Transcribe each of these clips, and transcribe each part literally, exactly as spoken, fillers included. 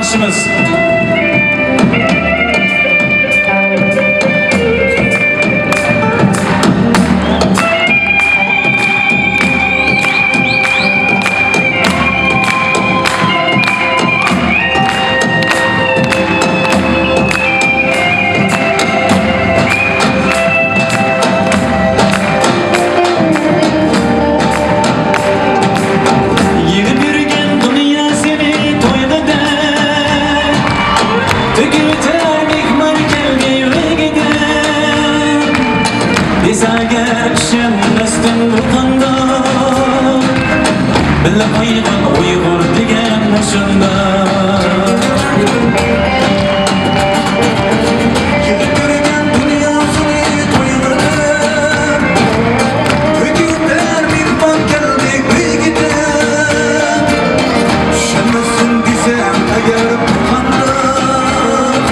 ئىشىمىز. يىغىپ يۈرگەن دۇنيا سېنى تويغا دەپ، تۆكۈۋېتەر مېھمان كەلدى ئۆيگە دەپ. دېسە ئەگەر چۈشەنمەستىن بۇ قانداق، بىلىپ ئايغان ئۇيغۇر دېگەن مۇشۇنداق. يىغىپ يۈرگەن دۇنيا سېنى تويغا دەپ، تۆكۈپ بەر مېھمان كەلدى ئۆيگە دەپ. چۈشەنمەسسىڭ دېسەم ئەگەر بۇ قانداق،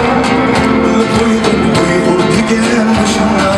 بىلىپ قويغىن ئۇيغۇر دېگەن مۇشۇنداق.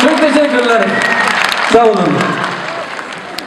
Çok teşekkürler. Sağ olun.